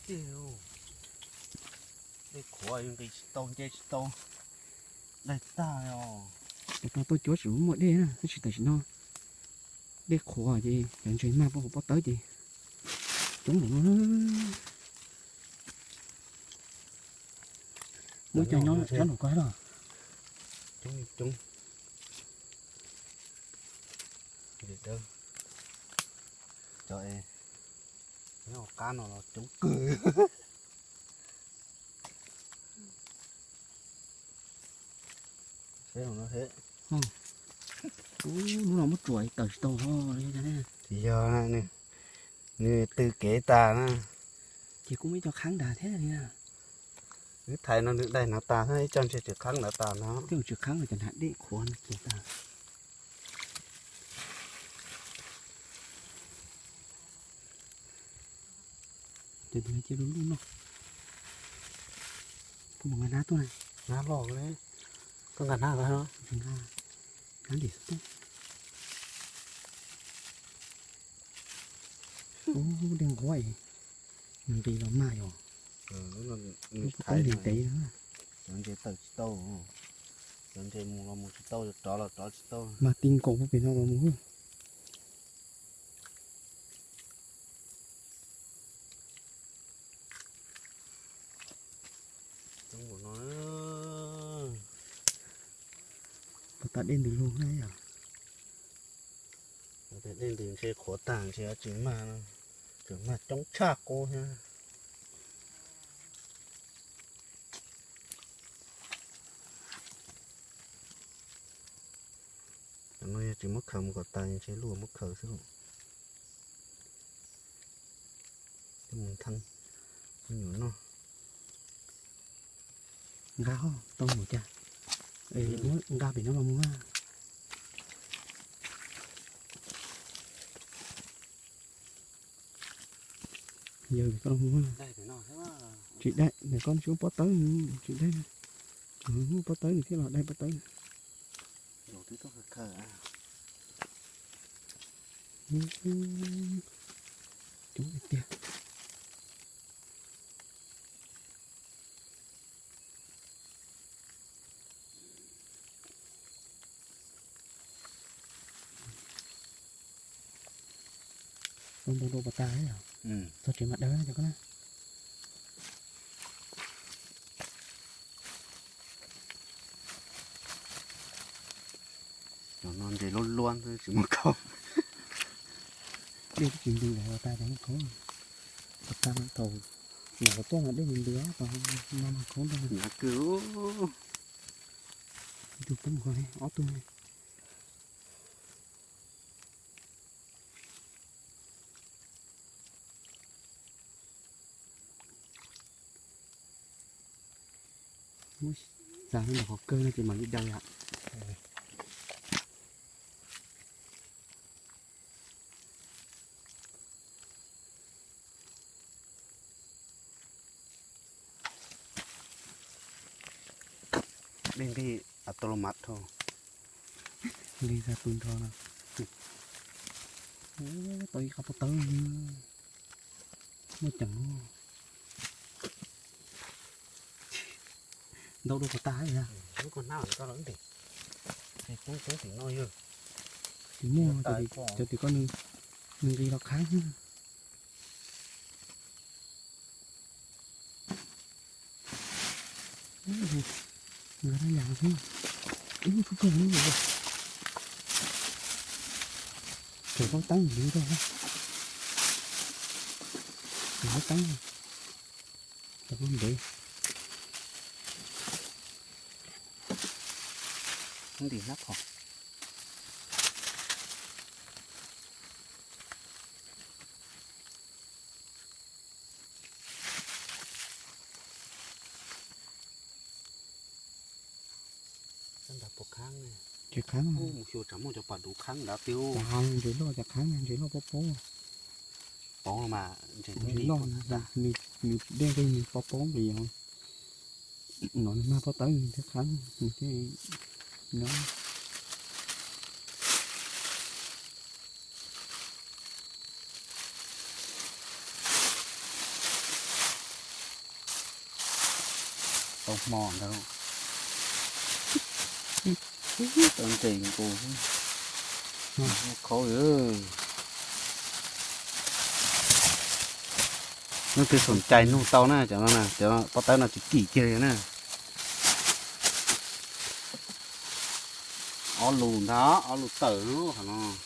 Tiag, dej qhuav nqis tsis tau nce tsis tau, daig tag os. Tau tau cuab tseem muaj dej na, tab sis tam sim no dej qhuav ces cov ntses mag poob hauv pob tawb ces coob npaum no. Muab cov nyob nram ko los. Coob coob. Cov nyob qab no los coob kawg. Lub no muab tsuam tawm tsis tau ho li. Tsis yog, nws tw kev tas na. Ces kuj muaj ib co qhaeb nrad thiab li. Wb thaiv no nws daig hnav tas, ib co ntses tseem qhaeb ntawd tas no. Tej tseem qhaeb los cov hnav dej qhuav no kiag tas. Ces tus no cia lub lub no. Koj mus nqa hnab tuaj na. Hnab loj li. Koj nqa hnab ntawd no. Hnab ntawm xub tuaj. Ub, dej nquab es nws nqis los mag yom. Lub poob ntev ntev na. Cov ntses tawm tsis tau, cov ntses mus los mus tsis tau, rov los rov tsis tau. Mag ti nkaus pem no los mus. Coob npaum no. Puas tas dej ntws lug na yom? Dej ntws ntshe qhuav tag ntshe tsis mag no, tseem mag coob tshaj qub thiab. Cov no yog tsis muab khaws mus kom tas ntshe luaj muab khaws xwb. Coj mus nthee me nyuam noj. Nqa ho tau mus cas? Muab nqa pem no los mus. Yog koj los mus. Tsis dai, ntawm koj tsis muaj pob tawb, tsis dai. Muaj pob tawb nws thiaj los dai pob tawb. Coob tiag tiag. Tau ntau dua puas tag yom? Txog tsev mam daws cov koj na. Cov no ntses luab luab xwb tsis muaj khaub. Dej twb tsis ntws lawm puas tag cov muaj khaub. Puas tag mas thaum nyuam qhuav tuaj mas dej ntws ntws, no mas khaub ntau. Hnyav kawg. Ib tug poob ko, ob tug. Muab txav ntawm qhov kawg no ces mam li daws yom. Dej nqig a tau los mas dhau. Nqig tag pw nrho no. Tau ib qab pob tawb. Muaj ceem. Ntau dua puas tag li. Lub koj hnab koj los ib ntsis. Tsis poob tim no yog. Tsis muaj, cov tim ko nws nqis los qhab xwb. Nkag rau yam xwb. Ib tug kawg li. Tseem paub teeb ntxiv rau. Tseem paub teeb. Tseem paub ntev. Ntim hnab phom. Tsis qhab, mus xyuas tsam muaj cov pas duv qhab nrad tiag. Ntses loj cov qhab, ntses loj pob pob. Pob mas ntses loj, nws dej nqis nws pob pob nqis os. No nws mag pob tawb nws thiaj qhab nws thiaj nyob. Tau hmo ntag. Tau ntses nkaus. Khaub. Leej twg xoom cai nug tau na, cov no na, cov pob tawb no tsis kim kiag li na. Ob lus ntag, ob lus tawm lub qhov no.